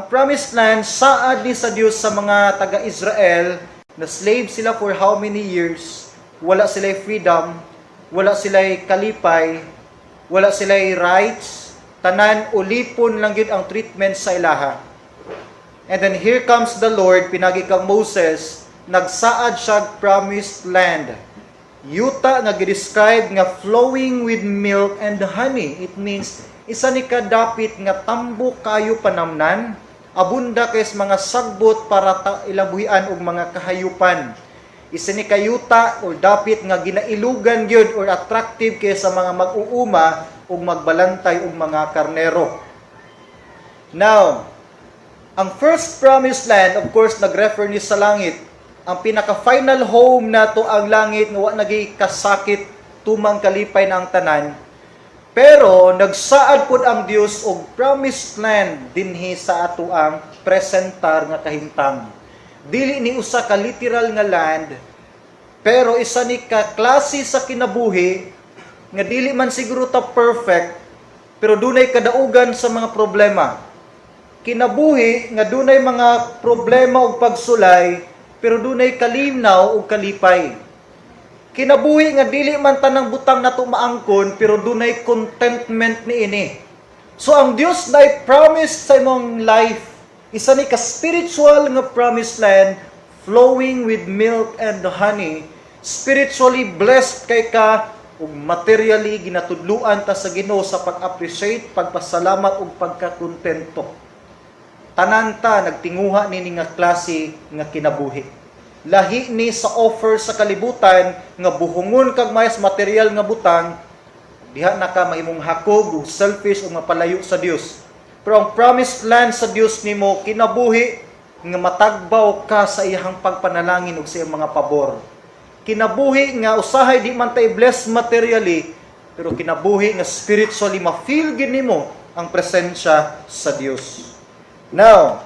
Ang promised land, saad ni sa Dios sa mga taga-Israel na slave sila for how many years, wala sila freedom, wala sila kalipay, wala sila rights, tanan ulipon lang gyud ang treatment sa ilaha. And then here comes the Lord, pinagi kang Moses, nagsaad siya promised land. Yuta nga gi-describe nga flowing with milk and honey. It means isa ni kadapit nga tambok kayo panamnan, abunda kay sa mga sagbot para ta ilang buhian og mga kahayupan. Isa ni kayuta or dapit nga ginailugan gyud or attractive kay sa mga mag-uuma ug magbalantay og mga karnero. Now, ang first promised land, of course, nag-refer ni sa langit. Ang pinaka-final home nato ang langit nga wa nagi kasakit, tumang kalipay na ang tanan. Pero nagsaad pud ang Dios og promised land dinhi sa ato ang presentar nga kahimtang. Dili ni usa ka literal nga land, pero isa ni ka klase sa kinabuhi nga dili man siguro ta perfect, pero dunay kadaugan sa mga problema. Kinabuhi nga dunay mga problema ug pagsulay, pero dunay kalinaw ug kalipay. Kinabuhi nga dili man tanang butang nato maangkon, pero dunay contentment niini. So ang Dios na promise sa imong life, isa ni ka spiritual nga promised land flowing with milk and honey, spiritually blessed kay ka ug materially ginatudluan ta sa Ginoo sa pag-appreciate, pagpasalamat ug pagkakontento. Tanan ta nagtinguha nini nga klase nga kinabuhi. Lahi ni sa offer sa kalibutan nga buhungon kag mayas material nga butang, diha na ka mahimong hakog ug selfish ug mapalayo sa Dios. Pero ang promised land sa Dios nimo, kinabuhi nga matagbaw ka sa iyang pagpanalangin ug sa iyang mga pabor. Kinabuhi nga usahay di man tay blessed materially, pero kinabuhi nga spiritually ma-feel gid nimo ang presensya sa Dios. Now,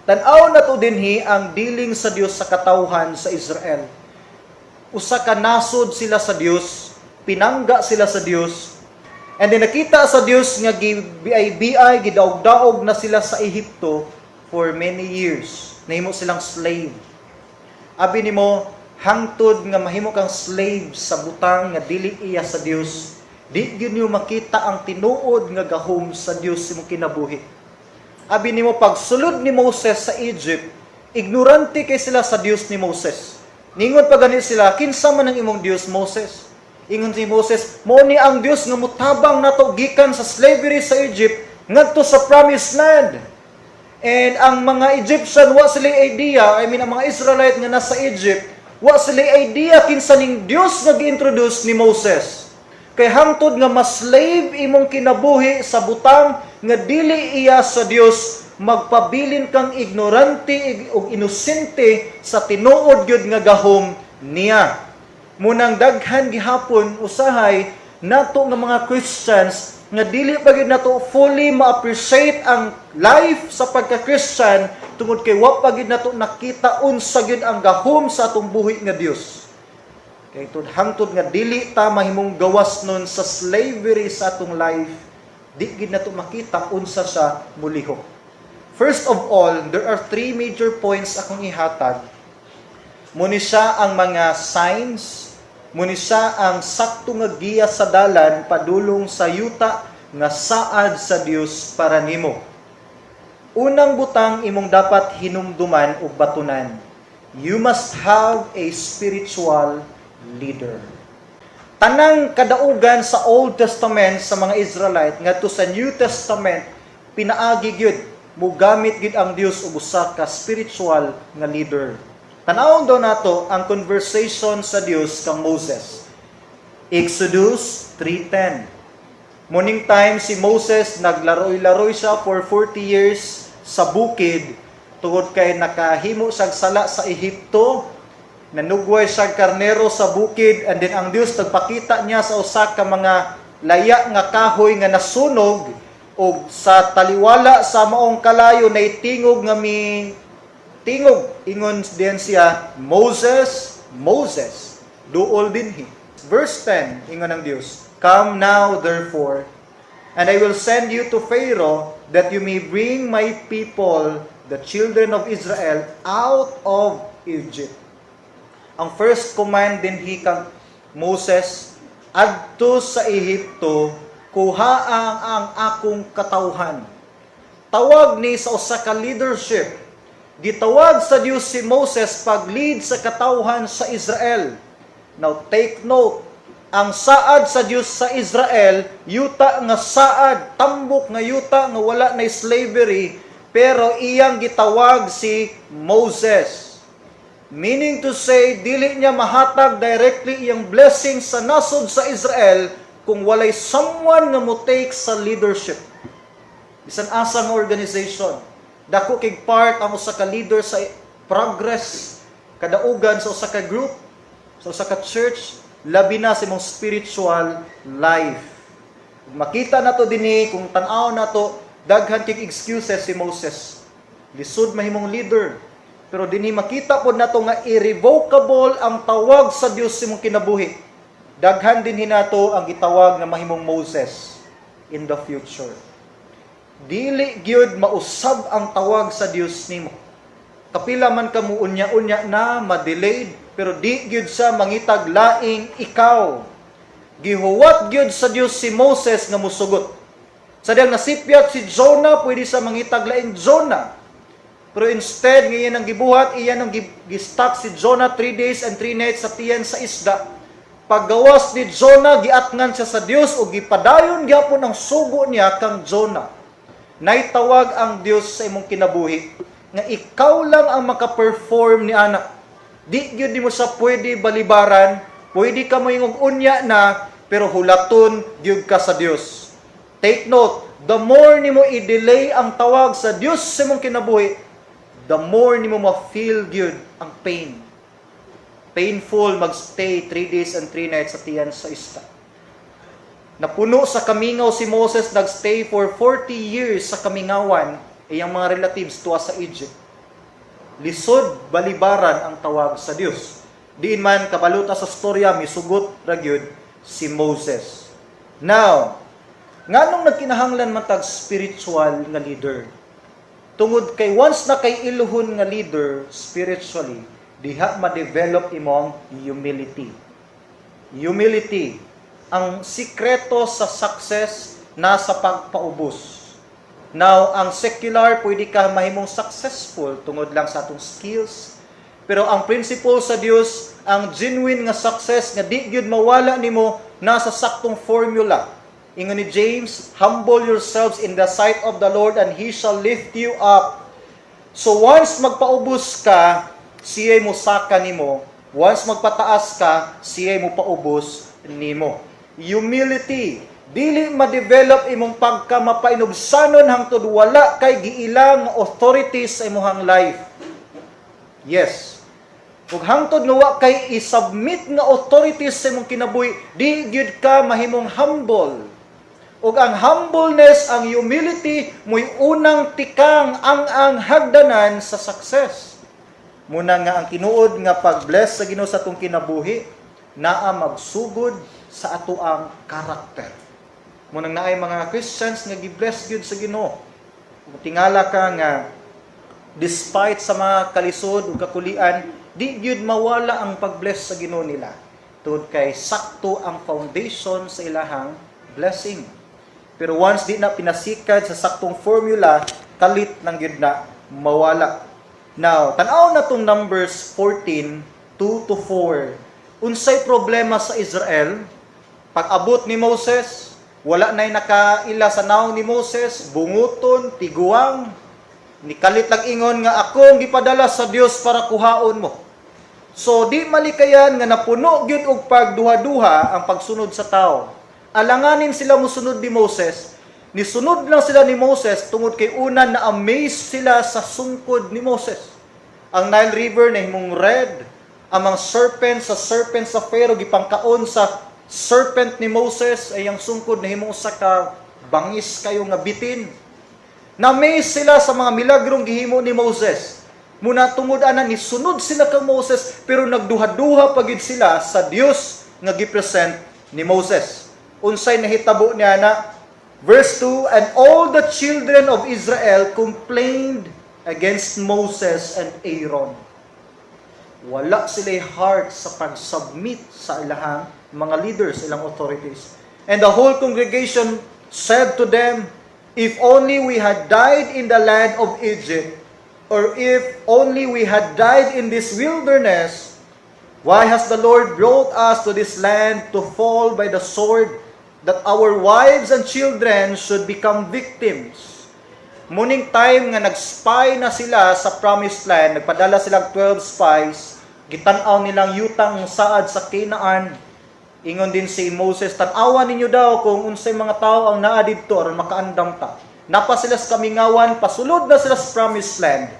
tan-aw na to dinhi ang dealing sa Dios sa katawhan sa Israel. Usa ka nasod sila sa Dios, pinangga sila sa Dios. And then nakita sa Dios nga gibiay-biay, gidaog-daog na sila sa Ehipto for many years. Nahimo silang slave. Abi nimo, hangtod nga mahimo kang slave sa butang nga dili iya sa Dios, di gyud nimo makita ang tinuod nga gahom sa Dios sa imong kinabuhi. Abi nimo, pagsulod ni Moses sa Egypt, ignorante kay sila sa Dios ni Moses. Ningon pa gani sila, "Kinsa man ang imong Dios, Moses?" Ingon si Moses, "Mao ni ang Dios nga mutabang nato gikan sa slavery sa Egypt ngadto sa promised land." And ang mga Egyptian, wa sila idea, I mean, ang mga Israelite nga nasa Egypt, wa sila idea kinsa ning Dios nga gi-introduce ni Moses. Kay hangtod nga ma-slave imong kinabuhi sa butang nga dili iya sa Dios, magpabilin kang ignorante ug inosente sa tinuod gyud nga gahom niya. Munang daghan gihapon usahay nato nga mga Christians nga dili pa gyud nato fully ma-appreciate ang life sa pagka-Christian tungod kay wa pa gyud nato nakita unsa gyud ang gahom sa atong buhi nga Dios. Kay tud hangtod nga dili ta mahimong gawas nun sa slavery sa atong life, di gid nato makita unsa siya mulihok. First of all, there are three major points akong ihatag. Muni siya ang mga signs, muni siya ang sakto nga giya sa dalan padulong sa yuta nga saad sa Dios para nimo. Unang butang imong dapat hinumduman ug batunan: you must have a spiritual leader. Tanang kadaugan sa Old Testament sa mga Israelite ngadto sa New Testament, pinaagi gyud, mugamit gyud ang Dios og usa ka spiritual nga leader. Tan-awon daw nato ang conversation sa Dios kang Moses. Exodus 3:10. Morning time si Moses, naglaroy-laroy siya for 40 years sa bukid tungod kay nakahimo siyang sala sa Ehipto. Nanugway siya karnero sa bukid, and then ang Dios nagpakita niya sa usa ka mga laya nga kahoy nga nasunog, ug sa taliwala sa maong kalayo nay tingog nga mi tingog. Ingon din siya, "Moses, Moses, duol dinhi." Verse 10, ingon ang Dios, "Come now therefore, and I will send you to Pharaoh." that you may bring my people, the children of Israel, out of Egypt." Ang first command dinhi kang Moses, "Adto sa Ehipto, kuhaa ang akong katawhan." Tawag ni sa usa ka leadership. Gitawag sa Dios si Moses pag-lead sa katawhan sa Israel. Now take note, ang saad sa Dios sa Israel, yuta nga saad, tambok nga yuta nga wala na slavery, pero iyang gitawag si Moses. Meaning to say, dili niya mahatag directly iyang blessing sa nasod sa Israel kung walay someone nga mo take sa leadership. Bisan asa nga organization, dako kay part ang usa ka leader sa progress, kadaugan sa usa ka group, sa usa ka church, labi na sa imong spiritual life. Makita nato dinhi, kung tan-aw nato, daghan kay excuses si Moses. Lisod mahimong leader. Pero dinhi makita pod nato nga irrevocable ang tawag sa Dios sa imong kinabuhi. Daghan dinhi nato ang gitawag nga mahimong Moses in the future. Dili gyud mausab ang tawag sa Dios nimo. Kapila man ka mo unya-unya na ma-delayed, pero di gyud sa mangitag laing ikaw. Gihuwat gyud sa Dios si Moses nga musugot. Sa diyang nasipyat si Jonah, pwede sa mangitag laing Jonah. Pero instead, ngayon ang gibuhat, iyan ang gi-stuck si Jonah 3 days and 3 nights sa tiyan sa isda. Paggawas ni Jonah, giatngan siya sa Dios o gipadayon gyapon ang sugo niya kang Jonah. Naitawag ang Dios sa imong kinabuhi nga ikaw lang ang maka-perform ni ana. Di gyud nimo sa pwede balibaran, pwede ka moingog unya na, pero hulaton gyud ka sa Dios. Take note, the more nimo i-delay ang tawag sa Dios sa imong kinabuhi, the more nimo ma-feel gyud ang pain. Painful magstay 3 days and 3 nights sa tiyan sa isda. Napuno sa kamingaw si Moses, nagstay for 40 years sa kamingawan, iyang mga relatives tuwa sa Egypt. Lisod balibaran ang tawag sa Dios. Diin man kabaluta sa storya, misugot ra gyud si Moses. Now, nganong nagkinahanglan man tag spiritual nga leader? Tungod kay once na kay iluhon nga leader spiritually, diha ma-develop imong humility. Humility, ang sikreto sa success nasa pagpaubos. Now, ang secular, pwede ka mahimong successful tungod lang sa atong skills. Pero ang principle sa Dios, ang genuine nga success nga di gyud mawala nimo, nasa saktong formula. Ingon ni James, "Humble yourselves in the sight of the Lord and He shall lift you up." So once magpaubos ka, siya'y musaka nimo. Once magpataas ka, siya'y mo paubos nimo. Humility. Dili ma-develop imong pagka mapainubsanon hangtod wala kay giilang authorities sa imong life. Yes. Ug hangtod nga wa kay i-submit nga authorities sa imong kinabuhi, di gyud ka mahimong humble. Ug ang humbleness, ang humility, mo'y unang tikang ang hagdanan sa success. Muna nga ang tinuod nga pag-bless sa Ginoo sa atong kinabuhi, naa magsugod sa atoang karakter. Munang naay mga Christians nga gi-bless gyud sa Ginoo. Kung tingala ka nga despite sa mga kalisod ug kakulian, di gyud mawala ang pag-bless sa Ginoo nila. Tungod kay sakto ang foundation sa ilahang blessing. Pero once di na pinasikad sa saktong formula, kalit nang gyud na mawala. Now, tan-aw na tong Numbers 14, 2 to 4. Unsay problema sa Israel? Pag-abot ni Moses, wala na'y nakaila sa naong ni Moses, bunguton, tiguang. Nikalit lang ingon nga, "Akong gipadala sa Dios para kuhaon mo." So di malikayan nga napuno gyud og pagduha-duha ang pagsunod sa tao. Alanganin sila musunod ni Moses. Nisunod lang sila ni Moses tungod kay una na amaze sila sa sungkod ni Moses. Ang Nile River na himong red, ang mga serpent sa Pharaoh gipangkaon sa serpent ni Moses, ay ang sungkod na himong usa ka bangis kayo nga bitin. Na-amaze sila sa mga milagrong gihimo ni Moses. Muna tungod ana ni sunod sila kang Moses, pero nagduha-duha pa gyud sila sa Dios nga gipresent ni Moses. Unsay nahitabo niya na? Verse 2, "And all the children of Israel complained against Moses and Aaron." Wala sila heart sa pag-submit sa ilahang mga leaders, ilang authorities. "And the whole congregation said to them, 'If only we had died in the land of Egypt, or if only we had died in this wilderness. Why has the Lord brought us to this land to fall by the sword, that our wives and children should become victims?'" Muning time nga nag-spy na sila sa promised land, nagpadala silang 12 spies, gitan-aw nilang yutang saad sa Canaan. Ingon din si Moses, "Tan-awan ninyo daw kung unsay mga tao ang naa didto aron makaandam ta." Naa pa sila sa kamingawan, pasulod na sila sa promised land.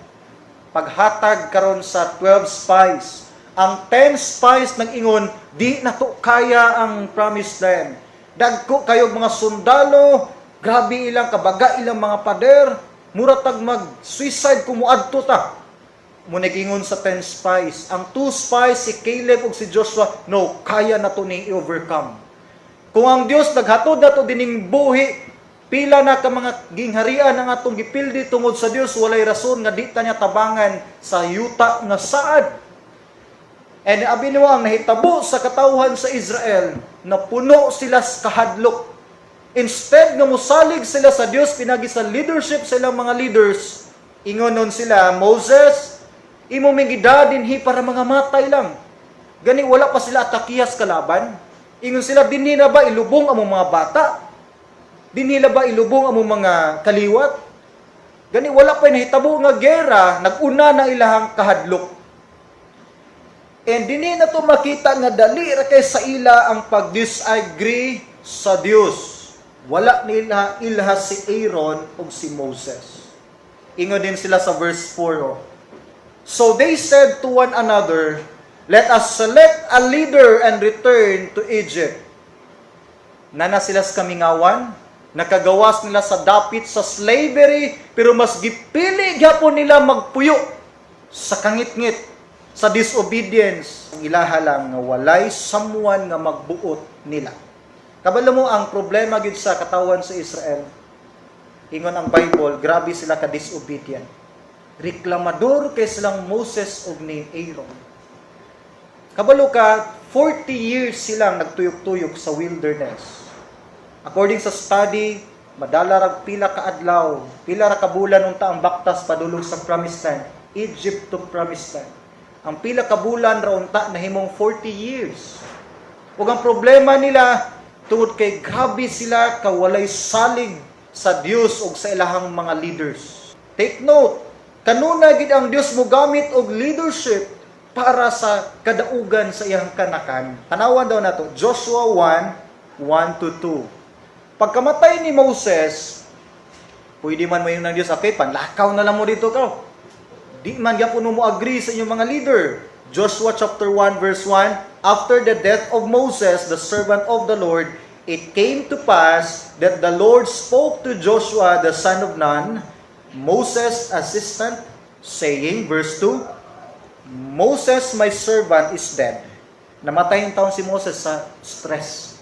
Paghatag karon sa 12 spies, ang 10 spies nag-ingon, "Di na to kaya ang promised land. Dagko kayo mga sundalo, grabe ilang kabaga ilang mga pader, mura tag mag-suicide kung muadto ta." Mao ingon sa 10 spies. Ang 2 spies, si Caleb ug si Joshua, "No, kaya na to ni i-overcome. Kung ang Dios naghatod na to dining buhi, pila na ka mga gingharian ang atong gipildi tungod sa Dios, walay rason nga di ta niya tabangan sa yuta nga saad." And abi nimo ang nahitabo sa katawhan sa Israel, napuno sila sa kahadlok. Instead nga musalig sila sa Dios pinagi sa leadership sa ilang mga leaders, ingon nun sila, "Moses, imo ming dinhi para mga matay lang." Gani wala pa sila atakihas kalaban. Ingon sila, "Dinhi na ba ilubong among mga bata? Dinhi na ba ilubong among mga kaliwat?" Gani wala pa nahitabo nga gera, nag-una na ilahang kahadlok. And dinhi na to makita nga dali ra kay sa ila ang pag-disagree sa Dios. Wala nila ilha si Aaron ug si Moses. Ingon din sila sa verse 4. Oh. "So they said to one another, 'Let us select a leader and return to Egypt.'" Naa na sila sa kamingawan, nakagawas nila sa dapit sa slavery, pero mas gipili gyapon nila magpuyo sa kangitngit, sa disobedience. Ang ilaha lang nga walay someone nga magbuot nila. Kabalo mo ang problema gyud sa katawan sa Israel. Ingon ang Bible, grabe sila ka disobedient. Reklamador kay silang Moses ug ni Aaron. Kabalo ka, 40 years silang nagtuyok-tuyok sa wilderness. According sa study, madala rag pila ka adlaw, pila ra ka bulan unta ang baktas padulong sa promised land, Egypt to promised land. Ang pila ka bulan ra unta nahimong 40 years. Ug ang problema nila tungod kay grabe sila kawalay salig sa Dios ug sa ilahang mga leaders. Take note, kanunay gid ang Dios mogamit og leadership para sa kadaugan sa iyang kanakan. Tanawan daw nato Joshua 1, 1 to 2. Pagkamatay ni Moses, pwede man mo yung ng Diyos, "Okay, panlakaw na lang mo dito ka. Di man gyapon mo agree sa inyong mga leader." Joshua chapter 1 verse 1, "After the death of Moses, the servant of the Lord, it came to pass that the Lord spoke to Joshua the son of Nun, Moses' assistant, saying," verse 2, "Moses, my servant, is dead." Namatay yung taon si Moses sa stress,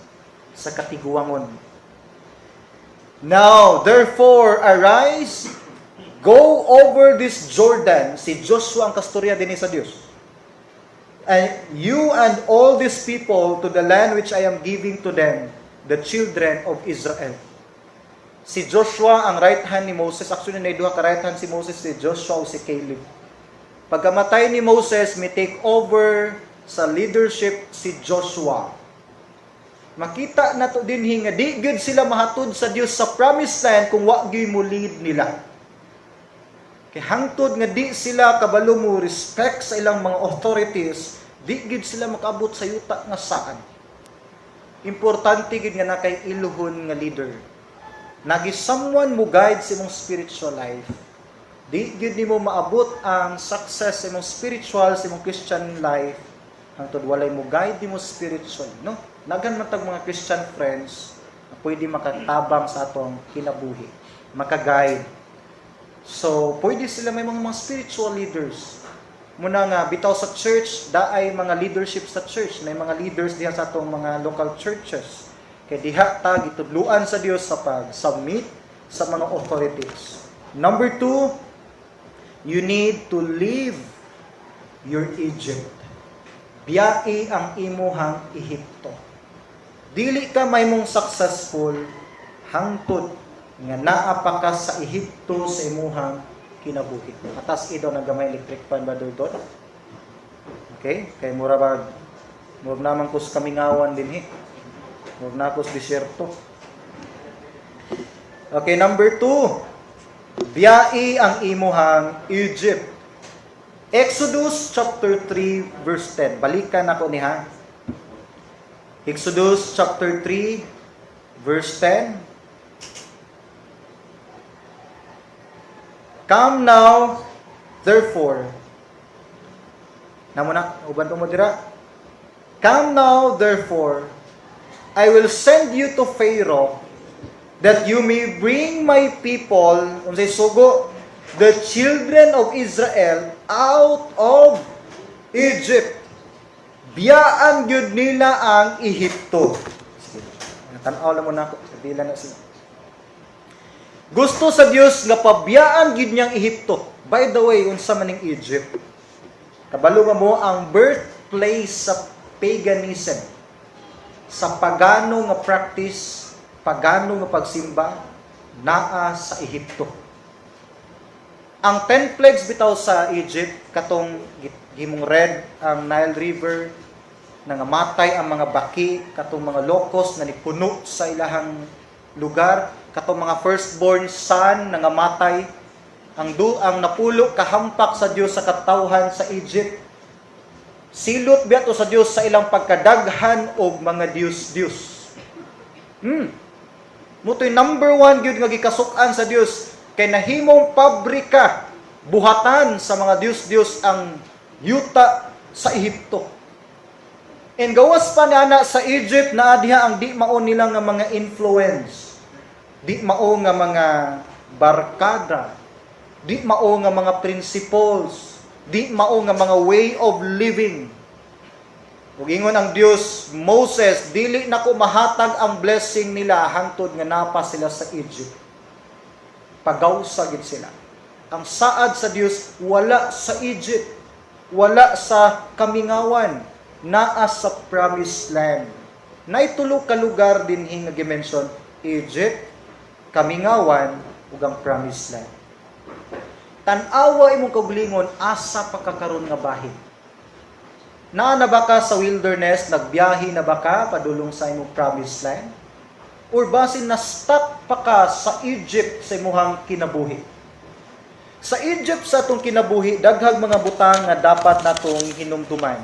sa katiguangon. "Now, therefore, arise, go over this Jordan." Si Joshua ang kastorya din sa Dios. "And you and all these people to the land which I am giving to them, the children of Israel." Si Joshua ang right hand ni Moses. Actually, na duha ka right hand si Moses, si Joshua o si Caleb. Pagkamatay ni Moses, may take over sa leadership si Joshua. Makita na to din nga di gyud sila mahatod sa Dios sa promised land kung wa gyud mo lead nila. Kay hangtod nga di sila kabalo mo respect sa ilang mga authorities, di gyud sila makaabot sa yuta nga saan. Importante gyud nga na kay iluhon nga leader. Nagi someone mo guide sa imong spiritual life. Di gyud nimo maabot ang success sa imong spiritual, sa imong Christian life hangtod walay mo guide nimo spiritually, no? Daghan man tag mga Christian friends na pwede makatabang sa atong kinabuhi, maka-guide. So, pwede sila may mga spiritual leaders. Muna nga, bitaw sa church, daay mga leadership sa church, may mga leaders diha sa atong mga local churches. Kay diha ta gitudluan sa Dios sa pag-submit sa mga authorities. Number two, you need to leave your Egypt. Biyai ang imuhang Ehipto. Dili ka mahimong successful hangtod nga naa pa ka sa Ehipto sa imuhang kinabuhi. Atas idaw ng gamay electric fan ba doon? Okay? Kay mura ba murag naman ko sa kamingawan dinhi. Murag na ko sa disyerto. Okay, number two. Biyai ang imuhang Egypt. Exodus chapter 3 verse 10. Balikan ako niha. Exodus chapter 3 verse 10. Come now, therefore. Namo na, uban pa mo dira. Come now, therefore, I will send you to Pharaoh that you may bring my people, unsay sugo, the children of Israel out of Egypt. Biyaan gyud nila ang Ehipto. Sige. Tan-aw lang mo na ako. Sabila na sila. Gusto sa Dios nga pabiyaan gyud niyang Ehipto. By the way, unsa man ning Egypt? Kabalo ba mo ang birthplace sa paganism? Sa pagano nga practice, pagano nga pagsimba, naa sa Ehipto. Ang 10 plagues bitaw sa Egypt, katong gimong red ang Nile River, nangamatay ang mga baki, katong mga locust nga nipuno sa ilahang lugar, katong mga firstborn son nangamatay, ang napulo kahampak sa Dios sa katawhan sa Egypt. Silot biya to sa Dios sa ilang pagkadaghan og mga Dios-Dios. Mao to'y number one gyud nga gikasuk-an sa Dios kay nahimong pabrika, buhatan sa mga Dios-Dios ang yuta sa Ehipto. And gawas pa niana sa Egypt, naa diha ang di mao nila nga mga influence. Di mao nga mga barkada. Di mao nga mga principles. Di mao nga mga way of living. Ug ingon ang Dios, "Moses, dili nako mahatag ang blessing nila hangtod nga naa pa sila sa Egypt." Pagawsa gid sila. Ang saad sa Dios wala sa Egypt, wala sa kamingawan, naa sa promised land. Naitulo ka lugar dinhi nga gimension: Egypt, kamingawan, ug ang promised land. Tan-awa imong kaugalingon, asa pa ka karon nga bahin. Naa na ba ka sa wilderness, nagbiyahe na ba ka padulong sa imong promised land? Or basin na stuck pa ka sa Egypt sa imong kinabuhi? Sa Egypt sa atong kinabuhi, daghag mga butang nga dapat natong hinumduman.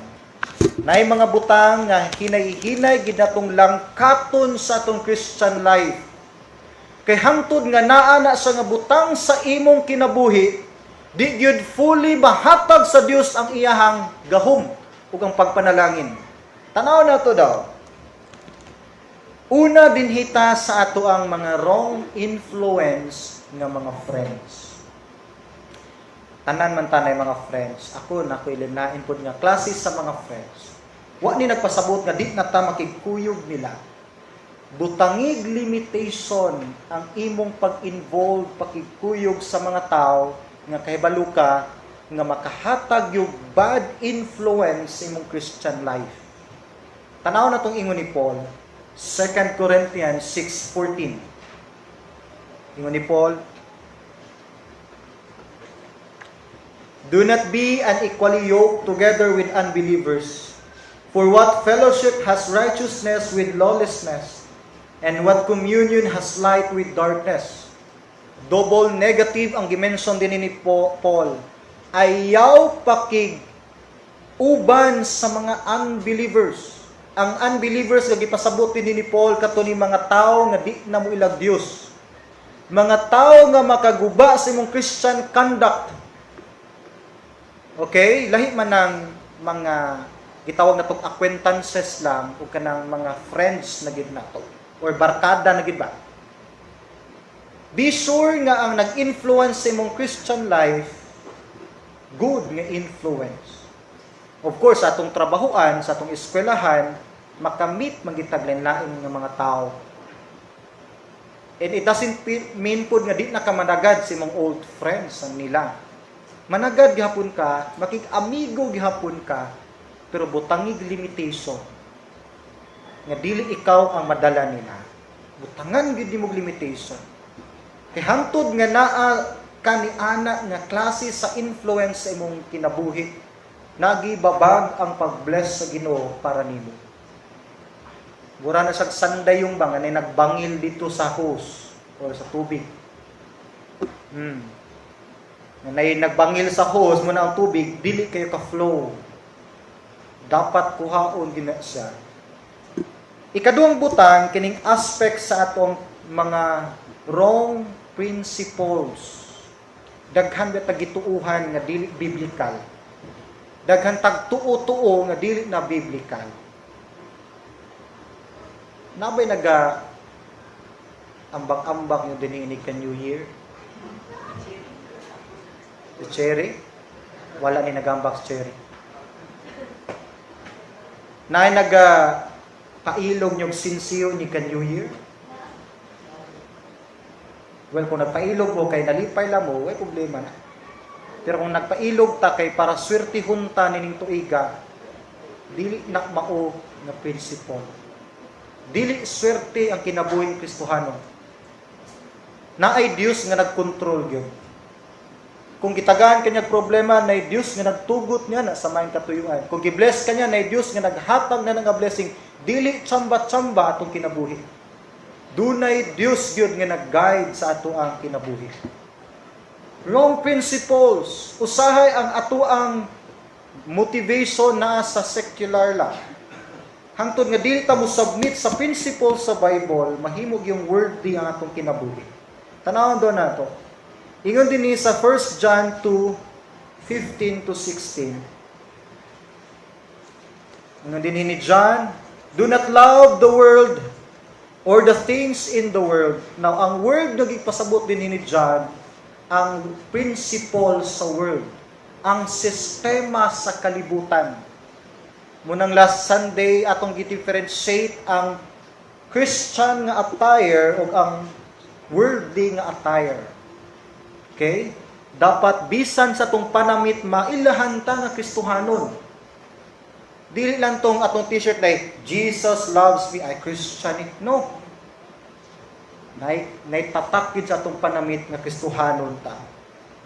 Naay mga butang nga hinay-hinay gid natong langkaton sa atong Christian life. Kay hangtod nga naa na sa nga butang sa imong kinabuhi, di gyud fully mahatag sa Dios ang iyahang gahom ug ang pagpanalangin. Tanaw na to daw. Una dinhi ta sa ato ang mga wrong influence nga mga friends. Tanan man tanay mga friends. Ako na ko ilinain pod nga klase sa mga friends. Wa ni nagpasabot nga di na ta makigkuyog nila. Butangig limitation ang imong pag-involve, pakigkuyog sa mga tao nga kahibalo ka nga makahatag yung bad influence sa imong Christian life. Tanaw na tong ingon ni Paul, 2 Corinthians 6:14. Ingon ni Paul, "Do not be unequally yoked together with unbelievers. For what fellowship has righteousness with lawlessness? And what communion has light with darkness?" Double negative ang gimension din ni Paul. Ayaw pakig uban sa mga unbelievers. Ang unbelievers nga gipasabot din ni Paul kato ni mga tao nga di na mo ilag Dios. Mga tao nga makaguba sa imong Christian conduct. Okay? Lahi man ng mga gitawag na tong acquaintances lang o kanang mga friends na gid nato or barkada na gid ba. Be sure nga ang nag-influence sa imong Christian life, good nga influence. Of course, sa atong trabahoan, sa atong eskwelahan, Makamit man gyud tag lain nga mga tao. And it doesn't mean pud nga di na ka managad sa imong old friends ang nila. Managad gihapon ka, makig-amigo gihapon ka, pero butangig limitation nga dili ikaw ang madala nila. Butangan gyud nimog limitation. Kay hangtod nga naa ka ni ana nga klase sa influence sa imong kinabuhi, nagibabag ang pag-bless sa Ginoo para nimo. Mura na siyang sanday yung ba nga na nagbangil dito sa hose or sa tubig. Nga nay nagbangil sa hose mo na ang tubig, dili kayo ka flow. Dapat kuhaon gina siya. Ikaduhang butang, kining aspect sa atong mga wrong principles. Daghan ba tag gituuhan nga dili biblical? Daghan tag tuo-tuo nga dili na biblical. Nabay naga ambak-ambak yung diniinig ka New Year? The cherry? Wala ni nagambak sa cherry. Naay naga pailog yung sinsiyo ni ka New Year? Well, kung nagpailog mo kay nalipay lang mo, way problema na. Pero kung nagpailog ta kay para swertihon ta nining tuiga, dili na mao nga principle. Dili swerte ang kinabuhing Kristohano. Naay Dios nga nagkontrol gyud. Kung gitagaan kanyang problema, naay Dios nga nagtugot niya na sa maayong katuyuan. Kung gi-bless kanya, naay Dios nga naghatag na nga blessing. Dili tsamba-tsamba atong kinabuhi. Dunay Dios gyud nga nag-guide sa ato ang kinabuhi. Wrong principles. Usahay ang ato ang motivation na sa secular lang. Hangtod nga dili ta mo submit sa principles sa Bible, mahimog yung worldly ang atong kinabuhi. Tanawon do nato. Ingon din ni sa 1 John 2, 15 to 16. Ingon din ni John, "Do not love the world or the things in the world." Now, ang world nga gipasabot din ni John, ang principle sa world, ang sistema sa kalibutan. Munang last Sunday atong gi-differentiate ang Christian nga attire o ang worldly nga attire. Okay? Dapat bisan sa atong panamit, mailahan ta nga Kristohanon. Dili lang tong atong T-shirt like "Jesus loves me", ay Christian. No. Nay tatak gid sa atong panamit nga Kristohanon ta.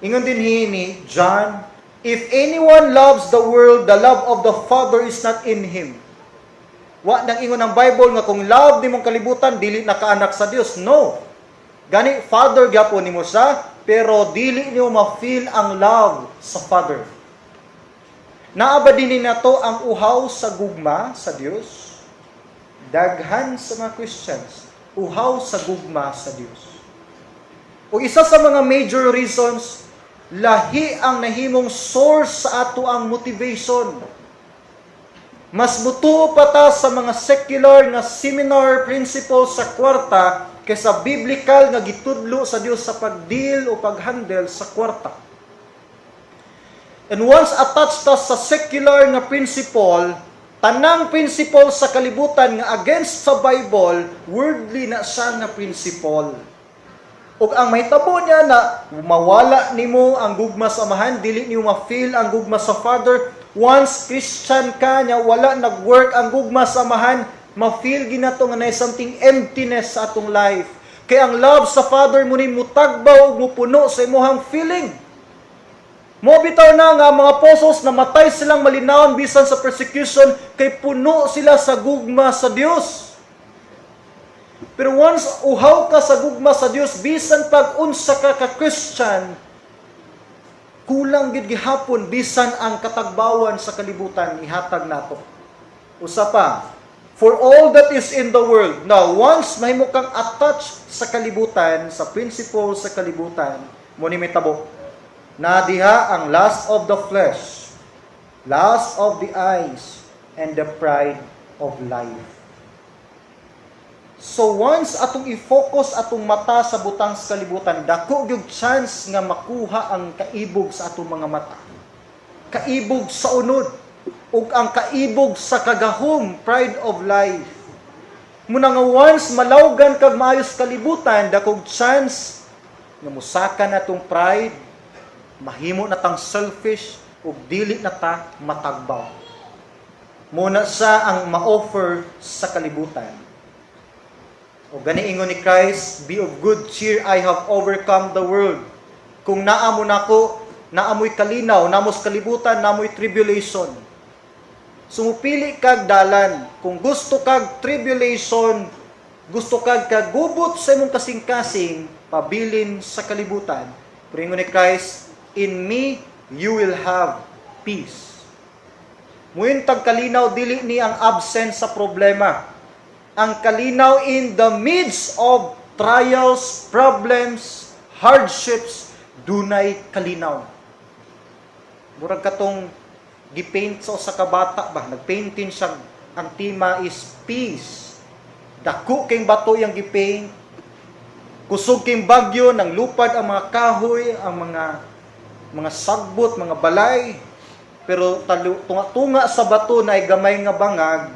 Ingon din ni John, "If anyone loves the world, the love of the Father is not in him." Wa nang ingon ang Bible nga kung love nimong kalibutan, dili na kaanak sa Dios. No. Gani Father gyapon nimo siya, pero dili nimo ma-feel ang love sa Father. Naa ba din nato ang uhaw sa gugma sa Dios? Daghan sa mga Christians, uhaw sa gugma sa Dios. O isa sa mga major reasons, lahi ang nahimong source sa ato ang motivation. Mas mutuo pa ta sa mga secular nga seminar principles sa kwarta kaysa biblical nga gitudlo sa Dios sa pag-deal o pag-handle sa kwarta. And once attached ta sa secular nga principle, tanang principle sa kalibutan nga against sa Bible, worldly na siya nga principle. Ug ang mahitabo niya na mawala nimo ang gugma sa Amahan, dili nimo ma-feel ang gugma sa Father. Once Christian ka nya wala nag-work ang gugma sa Amahan, ma-feel ginato nga naay something emptiness sa atong life. Kay ang love sa Father mo ni mutagbaw ug mupuno sa imong feeling. Mo bitaw na nga mga apostles, namatay silang malinawon bisan sa persecution kay puno sila sa gugma sa Dios. Pero once uhaw ka sa gugma sa Dios, bisan pag unsa ka ka Christian, kulang gid gihapon bisan ang katagbawan sa kalibutan ihatag nato. Usa pa, for all that is in the world. Now, once mahimo kang attached sa kalibutan, sa principle sa kalibutan, mo ni mitabo. Na diha ang lust of the flesh, lust of the eyes, and the pride of life. So once atong i-focus atong mata sa butang sa kalibutan, dako gyud chance nga makuha ang kaibog sa atong mga mata. Kaibog sa unod. Ug ang kaibog sa kagahom, pride of life. Muna nga once malawgan kag maayos kalibutan, dakog chance nga musaka na tong pride, mahimo na tang selfish ug dili na ta matagbaw. Muna sa ang ma-offer sa kalibutan. O gani ingon ni Christ, "Be of good cheer, I have overcome the world." Kung naa mo nako, naamoy kalinaw, namos kalibutan, namoy tribulation. Sumupili kag dalan. Kung gusto kag tribulation, gusto kag kagubot sa imong kasing-kasing, pabilin sa kalibutan. Pero ingon ni Christ, "In me, you will have peace." Muingon tag kalinaw, dili ni ang absence sa problema. Ang kalinaw, in the midst of trials, problems, hardships, dunay kalinaw. Murag katong gipaint sa usa ka bata ba, nagpainting siya, ang tema is peace. Dako kay bato yang gipaint. Kusog king bagyo, nang lupad ang mga kahoy, ang mga sagbot, mga balay. Pero tunga-tunga sa bato na ay gamay nga bangag,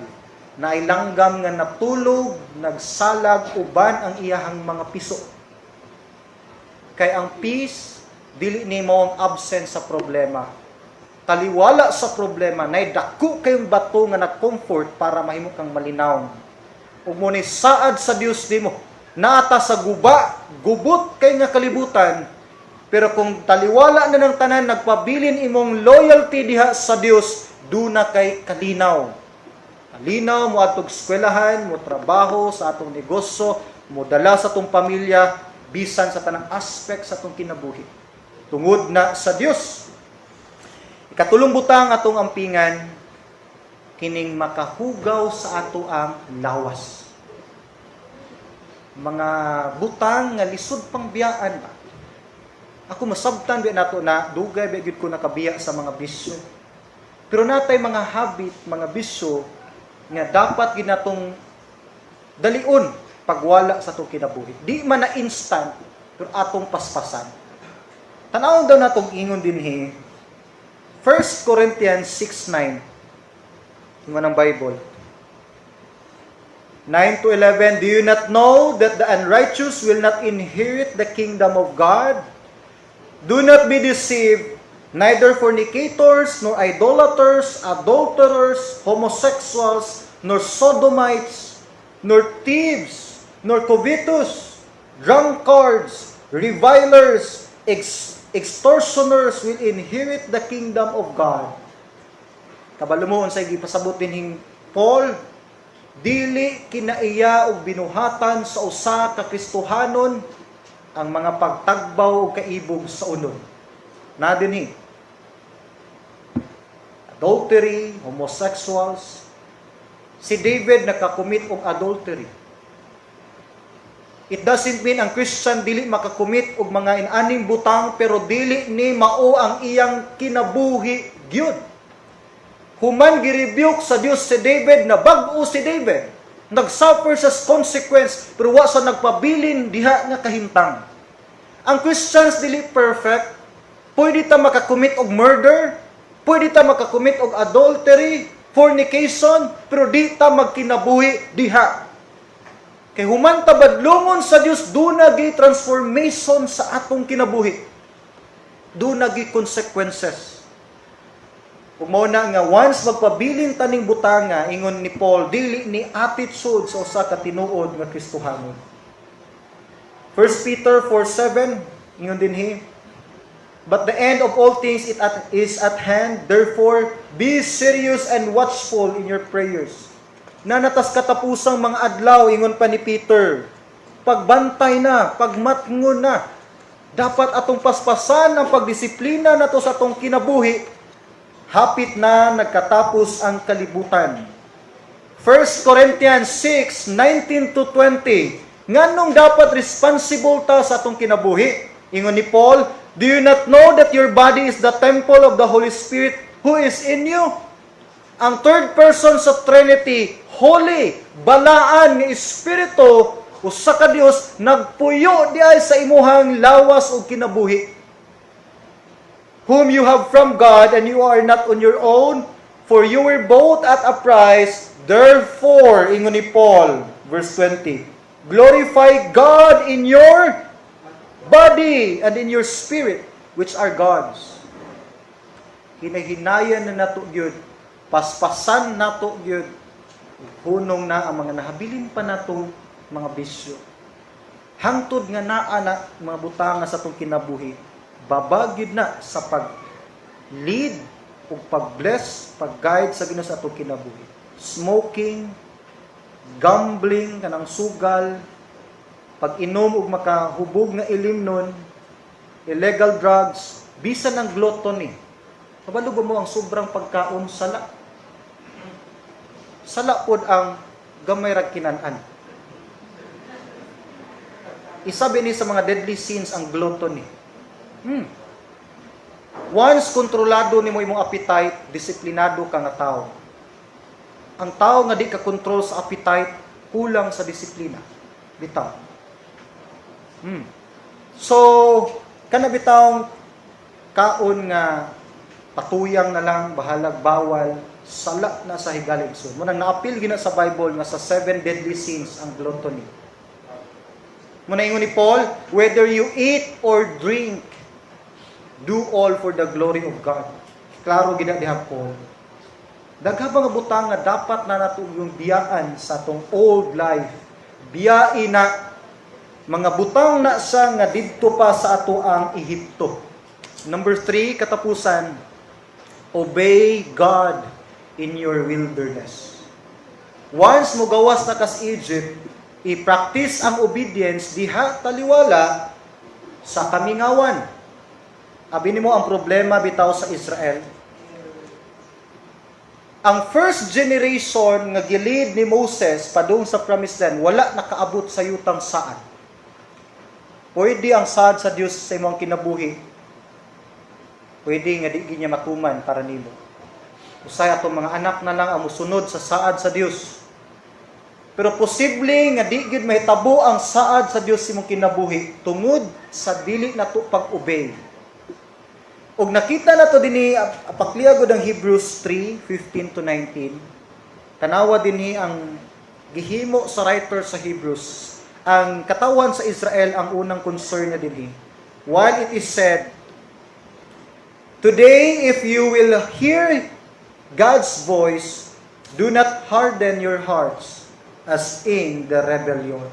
na ay langgam nga natulog, nagsalag uban ang iyahang mga piso. Kay ang peace, dili nimo ang absence sa problema. Taliwala sa problema, nay dako kayong bato nga nag-comfort para mahimo kang malinaw. Ug mo ni saad sa Dios nimo. Naata sa guba, gubot kay nga kalibutan, pero kung taliwala na ng tanan, nagpabilin imong loyalty diha sa Dios, duna kay kalinaw. Kalinaw mo atong eskwelahan, mo trabaho sa atong negosyo, mo dala sa atong pamilya, bisan sa tanang aspect sa atong kinabuhi. Tungod na sa Dios. Ikatulong butang atong ampingan, kining makahugaw sa ato ang lawas. Mga butang nga lisod pang biyaan ba. Ako, masabtan biya nato na dugay ba gyud ko nakabiya sa mga bisyo. Pero natay mga habit, mga bisyo nga dapat ginatong dalion pagwala sa atong kinabuhi. Di man na instant, pero atong paspasan. Tanawon daw natong ingon dinhi 1 Corinthians 6:9. Ingon ang Bible. 9 to 11, "Do you not know that the unrighteous will not inherit the kingdom of God? Do not be deceived, neither fornicators, nor idolaters, adulterers, homosexuals, nor sodomites, nor thieves, nor covetous, drunkards, revilers, extortioners will inherit the kingdom of God." Kabalo mo unsay gipasabot dinhing Paul, dili kinaiya og binuhatan sa usa ka Kristohanon ang mga pagtagbaw ug kaibog sa unod. Na dinhi. Adultery, homosexuals. Si David nakakommit og adultery. It doesn't mean ang Christian dili makakommit og mga inaning butang, pero dili ni mao ang iyang kinabuhi gyud. Human girebuke sa Dios si David, na bag-o si David. Nagsuffer sa consequence, pero wa sa nagpabilin diha nga kahimtang. Ang Christians dili perfect. Pwede ta makakommit og murder, pwede ta makakommit og adultery, fornication, pero di ta magkinabuhi diha. Kay human ta badlongon sa Dios, duna gi transformation sa atong kinabuhi. Duna gi consequences. Ug mao na nga once magpabilin taning butanga, ingon ni Paul, dili ni attitude sa usa ka tinuod nga Kristohanon. 1 Peter 4:7, ingon dinhi, "But the end of all things is at hand. Therefore, be serious and watchful in your prayers." Nanatas katapusang mga adlaw, ingon pa ni Peter. Pagbantay na, pagmatngon na. Dapat atong paspasan ang pagdisiplina nato sa atong kinabuhi. Hapit na nagkatapos ang kalibutan. 1 Corinthians 6, 19 to 20. Nganong dapat responsible ta sa atong kinabuhi? Ingon ni Paul, "Do you not know that your body is the temple of the Holy Spirit who is in you?" Ang third person sa Trinity, holy, balaan nga Espiritu, usa ka Dios, nagpuyo diay sa imuhang lawas ug kinabuhi. "Whom you have from God, and you are not on your own, for For you were bought at a price, therefore, ingon ni Paul, verse 20, glorify God in your body and in your spirit, which are God's. Hinahinayan na nato gyud, paspasan nato gyud, hunong na ang mga nahabilin pa natong mga bisyo. Hangtod nga naa na mga butanga sa atong kinabuhi, babag gyud na sa pag-lead ug pag-bless, pag-guide sa Ginoo sa atong kinabuhi. Smoking, gambling, kanang sugal, pag-inom og makahubog nga ilimnon, illegal drugs, bisan ang gluttony. Kabalo ba mo ang sobrang pagkaon, sala? Sala pod ang gamay rag kinan-an. Isa ni sa mga deadly sins ang gluttony. Once kontrolado nimo imong appetite, disiplinado ka nga tao. Ang tao nga di ka kontrol sa appetite, kulang sa disiplina. Bitaw. So, kana bitawng kaon nga patuyang na lang, bahalag bawal, sala na sa higala, igsoon. Mao nang naapil gyud na sa Bible nga sa seven deadly sins ang gluttony. Mao na ingon ni Paul, "Whether you eat or drink, do all for the glory of God." Klaro gyud na diha, Paul. Daghan nga butang nga dapat na nato yung biyaan sa atong old life. Biyai na mga butang na sa nga didto pa sa ato ang Ehipto. Number 3, katapusan, obey God in your wilderness. Once mo gawas na kas Egypt, i-practice ang obedience diha taliwala sa kamingawan. Abi nimo ang problema bitaw sa Israel. Ang first generation nga gi-lead ni Moses padung sa Promised Land, wala nakaabot sa yutang saad. Pwede ang saad sa Dios sa imong kinabuhi. Pwede nga di niya matuman para nimo. Usay atong mga anak na lang ang musunod sa saad sa Dios. Pero posible nga di gyud mahitabo ang saad sa Dios sa imong kinabuhi tungod sa dili nato pag-obey. Ug nakita nato dinhi, pakliagod ang Hebrews 3:15 to 19. Tanawa dinhi ang gihimo sa writer sa Hebrews. Ang katawan sa Israel ang unang concern niya dinhi. "While it is said, 'Today, if you will hear God's voice, do not harden your hearts as in the rebellion.'"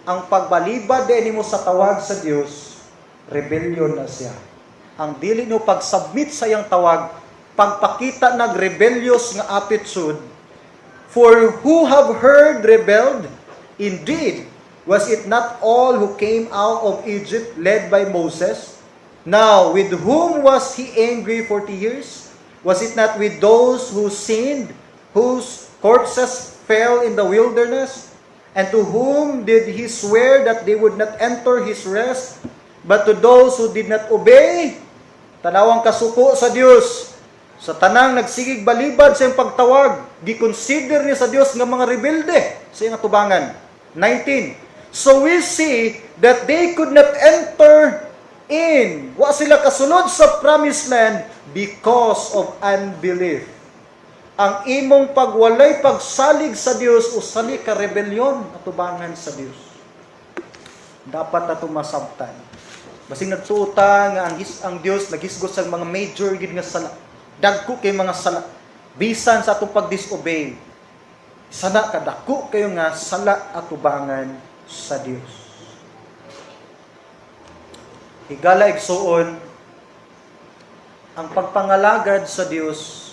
Ang pagbalibad din nimo sa tawag sa Dios, rebellion na siya. Ang dili nimo pag-submit sa iyang tawag, pagpakita nag rebellious nga attitude. "For who have heard rebelled? Indeed, was it not all who came out of Egypt led by Moses? Now, with whom was he angry 40 years? Was it not with those who sinned, whose corpses fell in the wilderness? And to whom did he swear that they would not enter his rest, but to those who did not obey?" Tanawang kasuko sa Dios. Sa tanang nagsigig balibad sa iyang pagtawag, gi-consider niya sa Dios nga mga rebelde sa iyang atubangan. 19. "So we see that they could not enter in." Wa sila kasulod sa Promised Land because of unbelief. Ang imong pagwalay pagsalig sa Dios usa ni ka rebelyon atubangan sa Dios. Dapat nato masabtan. Basing nagtuo ta nga ang Dios naghisgot sa mga major gid nga sala. Dagko kay mga sala. Bisan sa atong pag-disobey, sana kadako kayo nga sala atubangan sa Dios. Higala, igsuon, ang pagpangalagad sa Dios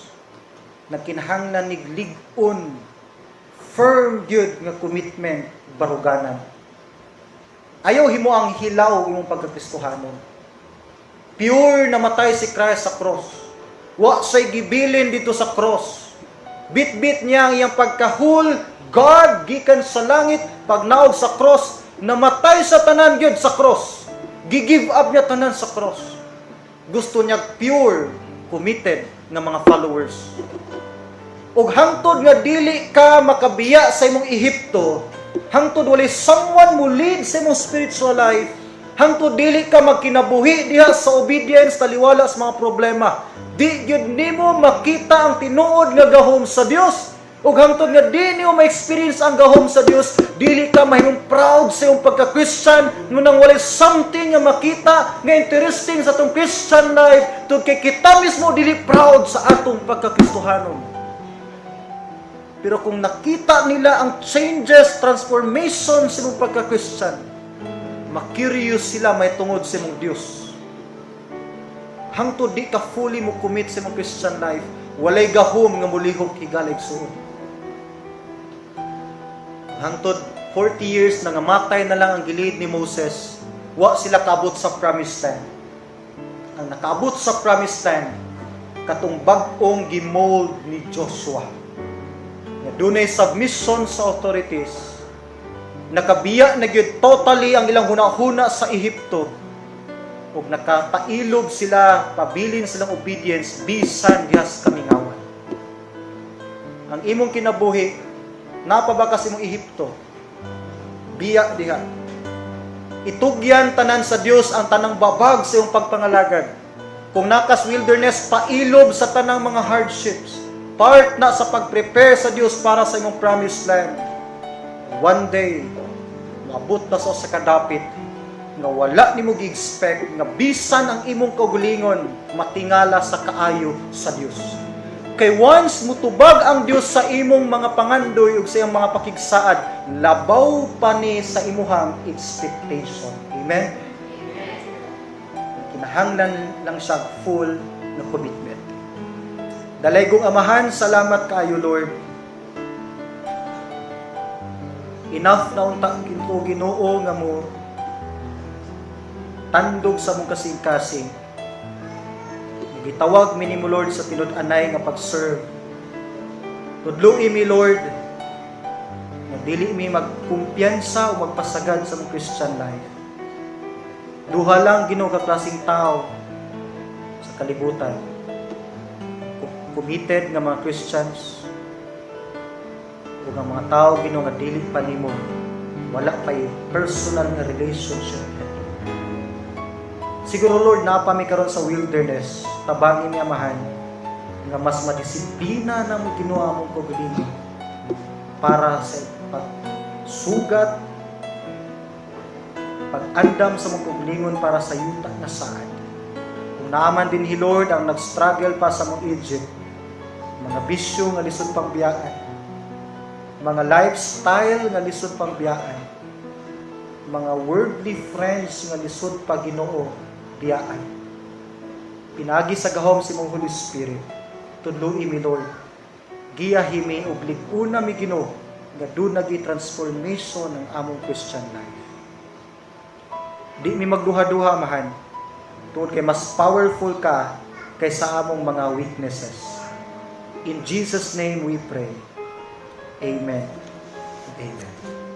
nagkinahanglan nig lig-on, firm gyud nga commitment, baruganan. Ayaw himo ang hilaw imong pagkakristohanon. Pure namatay si Christ sa cross. Wa say gibilin dito sa cross. Bit-bit niya ang iyang pagka-whole God gikan sa langit pagnaog sa cross, namatay sa tanan gyud sa cross. Gi-give up niya tanan sa cross. Gusto niya pure, committed nga mga followers. Ug hangtod nga dili ka makabiya sa imong Ehipto, hangtod walay someone mo lead sa imong spiritual life, Hangtod dili ka magkinabuhi diha sa obedience taliwala sa mga problema, di gyud nimo makita ang tinuod nga gahom sa Dios. Ug hangtod nga di nimo ma-experience ang gahom sa Dios, dili ka mahimong proud sa iyong pagka-Christian, ngunang walay something nga makita nga interesting sa atong Christian life tungod kay kita mismo dili proud sa atong pagka-Kristohanon. Pero kung nakita nila ang changes, transformation sa imong pagka-Christian, ma-curious sila may tungod sa imong Dios. Hangtod di ka fully mo commit sa imong Christian life, walay gahom nga mulihok, higala, igsuon. Hangtod 40 years na nga matay na lang ang gilid ni Moses, wa sila kaabot sa promised land. Ang nakaabot sa promised land, katong bag-ong gimold ni Joshua. Nga dunay submission sa authorities, nakabiya na gyud totally ang ilang hunahuna sa Ehipto, ug nakapailob sila, pabilin silang obedience bisan diha sa kamingawan. Ang imong kinabuhi, naa pa ba ka sa imong Ehipto? Biya diha. Itugyan tanan sa Dios ang tanang babag sa iyong pagpangalagad. Kung naa kas wilderness, pailob sa tanang mga hardships. Part na sa pag-prepare sa Dios para sa imong promised land. One day, maabot na sa kadapit nga wala nimo gi-expect, nga bisan ang imong kaugalingon matingala sa kaayo sa Dios. Kay once mutubag ang Dios sa imong mga pangandoy ug sa iyong mga pakigsaad, labaw pa ni sa imuhang expectation. Amen. Kinahanglan lang siya full na commitment. Dalaygong Amahan, salamat kaayo, Lord. Enough na unta kinto, Ginoo, nga mo tandog sa mong kasing-kasing. Gitawag mi nimo, Lord, sa tinud-anay nga pag-serve. Tudloi mi, Lord, nga dili mi magkumpiyansa o magpasagad sa mong Christian life. Duha lang, Ginoo, ka klaseng tao sa kalibutan. Committed nga mga Christians ug ang mga tao, Ginoo, nga dili pa nimo, wala pa personal nga relationship. Siguro, Lord, naa pa mi karon sa wilderness. Tabangi mi, Amahan, nga mas madisiplina namo, Ginoo, among kaugalingon para sa pagsugat, pag-andam sa mong kaugalingon para sa yuta nga saad. Kung naa man dinhi, Lord, ang nag-struggle pa sa mong Egypt, mga bisyo nga lisod pang biyaan, mga lifestyle nga lisod pang biyaan, mga worldly friends nga lisod pa, Ginoo, biyaan. Pinagi sa gahom sa imong Holy Spirit, tudloi mi, Lord. Giyahi mi ug lig-una mi, Ginoo, nga duna gi transformation ng among Christian life. Di mi magduha-duha, Amahan, tungod kay mas powerful ka kaysa among mga weaknesses. In Jesus' name we pray. Amen. Amen.